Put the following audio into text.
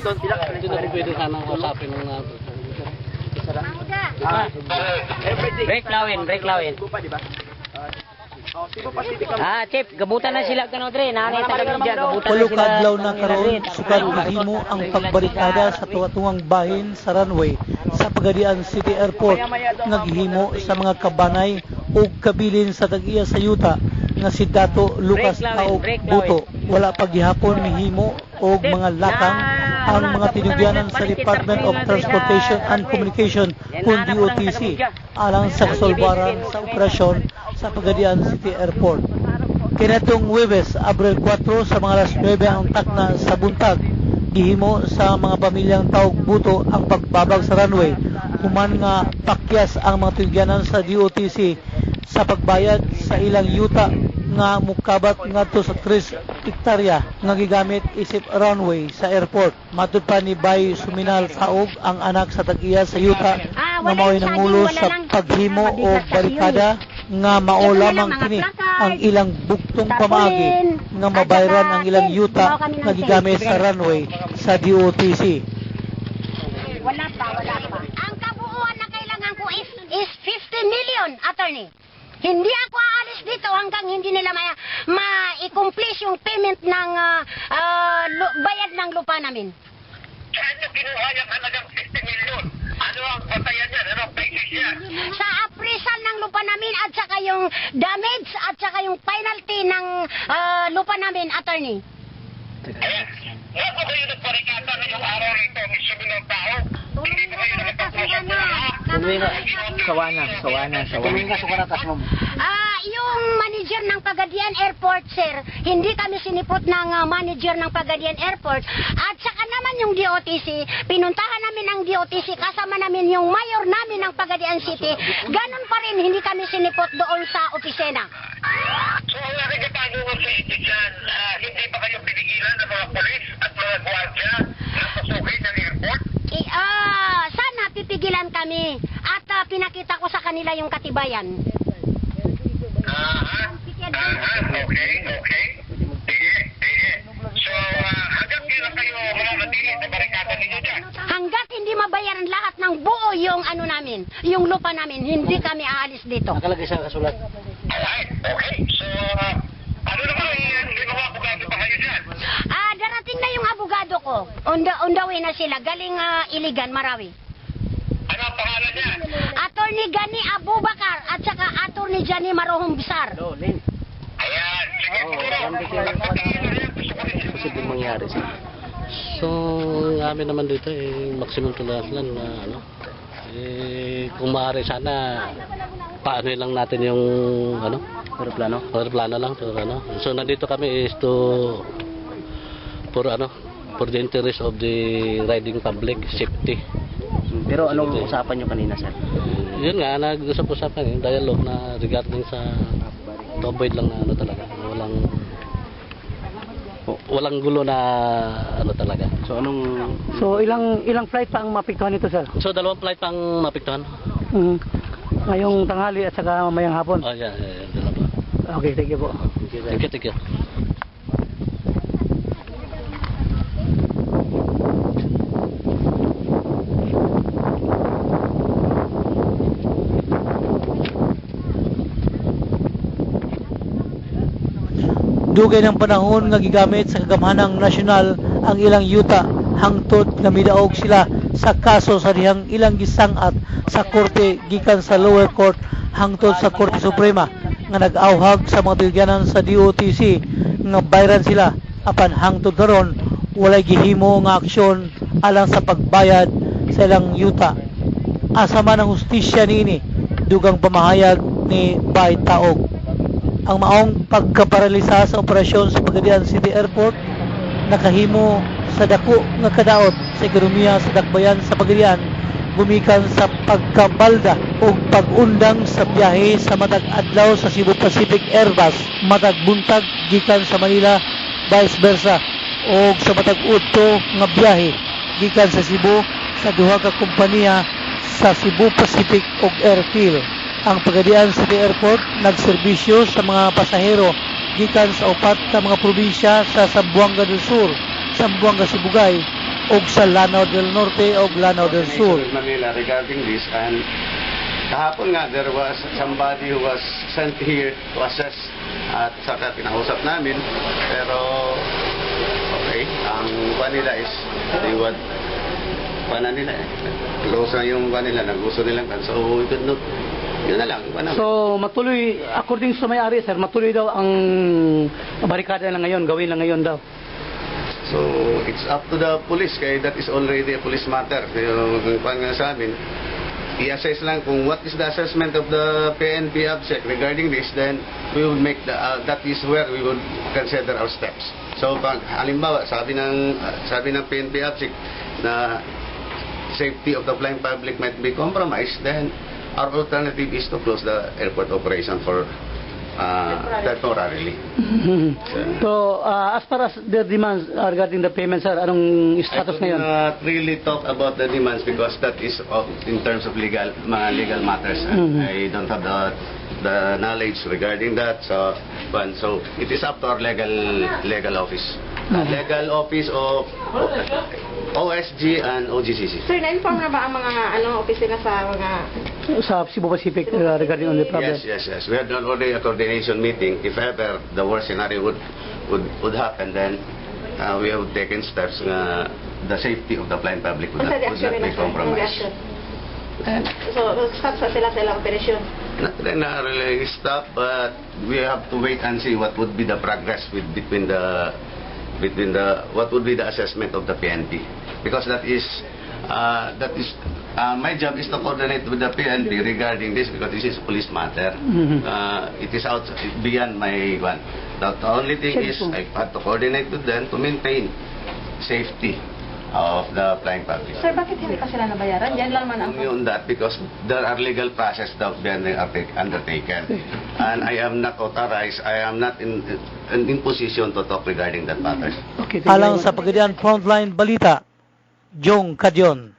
Hindi na po pwede sana kausapin ng Break lawin, break lawin. Ah, Chip, gabutan na sila kano dre. Nanay taga media, gabutan na Walo sila. ka adlaw na karon sukad gihimo ang pagbarikada sa tunga-tungang bahin sa runway sa Pagadian City Airport nga gihimo sa mga kabanay ug kabilin sa tag-iya sa yuta nga si Dato Lucas Break lawin, Taog break lawin. Buto. Wala pa gihapon mihimo og mga lakang ang mga tinugyanan sa Department of Transportation and Communication kun DOTC alang sa kasolbaran sa operasyon sa Pagadian City Airport. Kinatong Huwebes, Abril 4 sa mga alas 9 ang takna sa buntag, gihimo sa mga pamilyang Taog Buto ang pagbabag sa runway human nga pakyas ang mga tugyanan sa DOTC sa pagbayad sa ilang yuta nga mukabat ngadto sa 3 hektarya nga gigamit isip runway sa airport. Matud pa ni Bay Suminal Taog, ang anak sa tag-iya sa yuta, Ah, nga wala mao'y yung saging, nangulo wala sa nang- paghimo mabigat og kasi yun barikada nga mao Ito na lang, lamang mga kini placard, ang ilang bugtong pamaagi tarpaulin, nga at mabayran saka ang ilang tent. yuta Gumawa kami ng nga gigamit sa runway sa DOTC. Wala pa, wala pa. Ang kabuuan na kailangan ko is 50 million, attorney. Hindi ako aalis dito hanggang hindi nila ma-accomplish yung payment ng bayad ng lupa namin. Saan nyo kinuha yung halagang 50 million? Ano ang batayan niyan? Ano ang basis niya? Sa appraisal ng lupa namin at saka yung damage at saka yung penalty ng lupa namin, attorney. Ayan. Huwag po kayo nagbarikada ngayong araw rito, Miss ng tao. Hindi po kayo nakapag-usap na. Sawa na, sawa na, sawa na. Ah, yung manager ng Pagadian Airport, sir, hindi kami sinipot ng manager ng Pagadian Airport. At saka naman yung DOTC, pinuntahan namin ang DOTC, kasama namin yung mayor namin ng Pagadian City. Ganon pa rin, hindi kami sinipot doon sa opisina. So ang aking katanungan sa inyo dyan, hindi ba kayo pinigilan ng mga polis at mga gwardiya na pasukin ng airport? Eh, sana pipigilan kami at pinakita ko sa kanila yung katibayan. Aha. Aha, okay. Sige, sige. So, hanggang kailan kayo mananatili sa barikada ninyo dyan? Hanggat hindi mabayaran lahat ng buo yung ano namin, yung lupa namin, hindi kami aalis dito. Nakalagay sa kasulat. Alright, okay. So, ano naman, may mga abogado pa kayo dyan? Ah, darating na yung abogado ko. On the way na sila. Galing Iligan, Marawi. Ano ang pangalan niya? Attorney Gani Abubakar at saka Attorney Johnny Marohong Bisar. Ayan, sige, siguro. Posibleng mangyari sir. So, ang amin naman dito eh, maximum tolerance lang na ano. Eh, kung maaari sana paano lang natin yung ano, Aeroplano? aeroplano lang pero ano. So nandito kami is to for ano, for the interest of the riding public safety. Pero anong usapan nyo kanina, sir? Yun nga, nag-usap-usapan yung dialogue na regarding sa to avoid lang na ano talaga, walang gulo na ano talaga. So anong So ilang ilang flight pa ang maapektuhan nito, sir? So dalawang flight pang maapektuhan. Ngayong tanghali at saka mamayang hapon. Oh, yeah, dalawa. Okay, thank you po. Thank you, thank you. Dugay ng panahon nga gigamit sa kagamhanang nasyonal ang ilang yuta hangtod nga midaog sila sa kaso sa dihang ilang gisang-at sa korte gikan sa lower court hangtod sa Korte Suprema nga nag-awhag sa mga tigyanan sa DOTC nga bayran sila, apan hangtod karon walay gihimo nga aksyon alang sa pagbayad sa ilang yuta. Asa man ang hustisya niini, dugang pamahayag ni Bay Taog. Ang maong pagkaparalisa sa operasyon sa Pagadian City Airport nakahimo sa dako nga kadaot sa ekonomiya sa dakbayan sa Pagadian gumikan sa pagkabalda ug pag-undang sa biyahe sa matag adlaw sa Cebu Pacific Airbus matag buntag gikan sa Manila vice versa og sa matag udto nga biyahe gikan sa Cebu sa duha ka kompanya sa Cebu Pacific ug Airphil. Ang Pagadian City Airport nagserbisyo sa mga pasahero gikan sa upat ka mga probinsya sa Zamboanga del Sur, Zamboanga Sibugay, ug sa Lanao del Norte ug Lanao del Sur. With Manila regarding this, and kahapon nga there was somebody who was sent here to assess at saka kinausap namin, pero okay, ang kuha nila is they would kuha na nila eh, close na yung kuha nila na gusto nilang, so we could not, yun na lang, kuha namin. So, matuloy, according sa may-ari, sir, matuloy daw ang barikada na ngayon, gawin na ngayon daw. So, it's up to the police kay that is already a police matter. Yung kuha nga sa amin, i-assess lang kung what is the assessment of the PNP AVSEC regarding this, then we would make the, that is where we would consider our steps. So, pag halimbawa, sabi ng PNP AVSEC na safety of the flying public might be compromised, then our alternative is to close the airport operation for temporarily. So, as far as the demands regarding the payment, sir, anong status I could ngayon? Not really talk about the demands because that is in terms of legal, mga legal matters. I don't have the knowledge regarding that. So, but, so it is up to our legal office. Legal office of OSG and OGCC. Sir, na-inform na ba ang mga ano opisina sa mga Sa Cebu Pacific regarding on the problem? Yes. We have done already a coordination meeting. If ever the worst scenario would happen, then we have taken steps nga the safety of the flying public would Unsa not, would reaction not nila, be sir? Anong compromised. reaction? So, stop sa sila sa ilang operasyon. Not really, not really stop, but we have to wait and see what would be the progress with between the what would be the assessment of the PNP, because that is my job is to coordinate with the PNP regarding this because this is police matter. It is out beyond my one. The only thing is I have to coordinate with them to maintain safety of the flying public. Sir, bakit hindi pa sila nabayaran? Yan lang man ang Only on that because there are legal process that being undertaken. And I am not authorized, I am not in position to talk regarding that matters. Okay, thank you Alang very sa much. Pagadian Frontline Balita, Jong Kadion.